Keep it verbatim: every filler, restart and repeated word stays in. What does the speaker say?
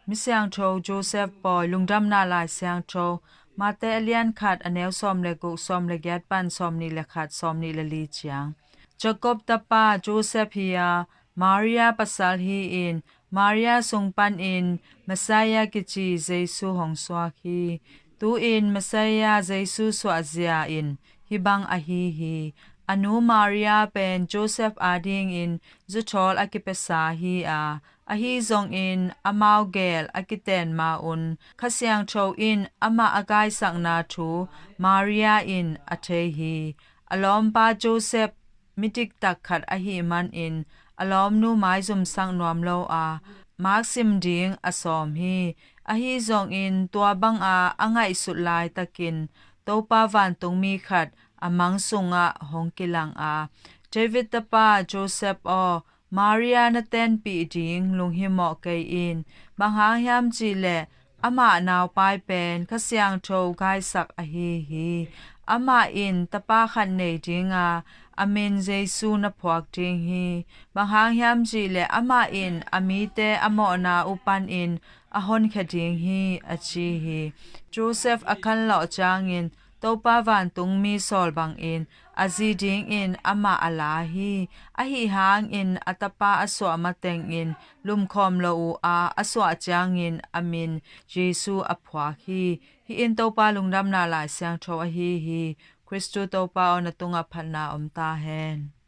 Misiangtho Joseph Pawi Lungdamna Lai Siangtho. Mate a lian khat, a neu sawm le guk, sawm le giat pan sawm nih le khat, sawm nih le li ciang. Jacob tapa Joseph hi a, Maria pasal hi-in, Maria sung panin Messiah kici Jesu hong suak hi. Tu-in Messiah Jesu suahzia in hih bang ahi hi. A nu Maria pen Joseph adingin zuthawl a kipiasa hi a, ahi zongin amau gel a kiten ma-un Kha Siangtho in amah a gaisakna thu Maria in a thei hi. A lawmpa Joseph midiktak khat ahih manin a lawmnu maizumsak nuam lo a, maksim ding a sawm hi. Ahi zongin tua banga a ngaihsut laitakin Topa vantungmi khat a mang sungah hong kilang a, David tapa Joseph aw, Maria na tenpih ding lunghimawh kei in. Bang hang hiam cihleh amah naupai pen Kha Siangtho gaisak ahi hi. Amah in tapa khat nei dinga a min Jesu na phuak ding hi. Bang hang hiam cihleh amah in a mite a mawhna uh panin a honkhia ding hi, a ci hi. Joseph a khanlawh ciangin Topa vantungmi sawl bangin a zi dingin amah a la hi. Ahi hangin a tapa a suah matengin lumkhawm lo uh a, a suah ciangin a min Jesu a phuak hi. Hih in Topa Lungdamna Lai Siangtho ahi hi. Khristu Topa aw, na tungah phatna om ta hen.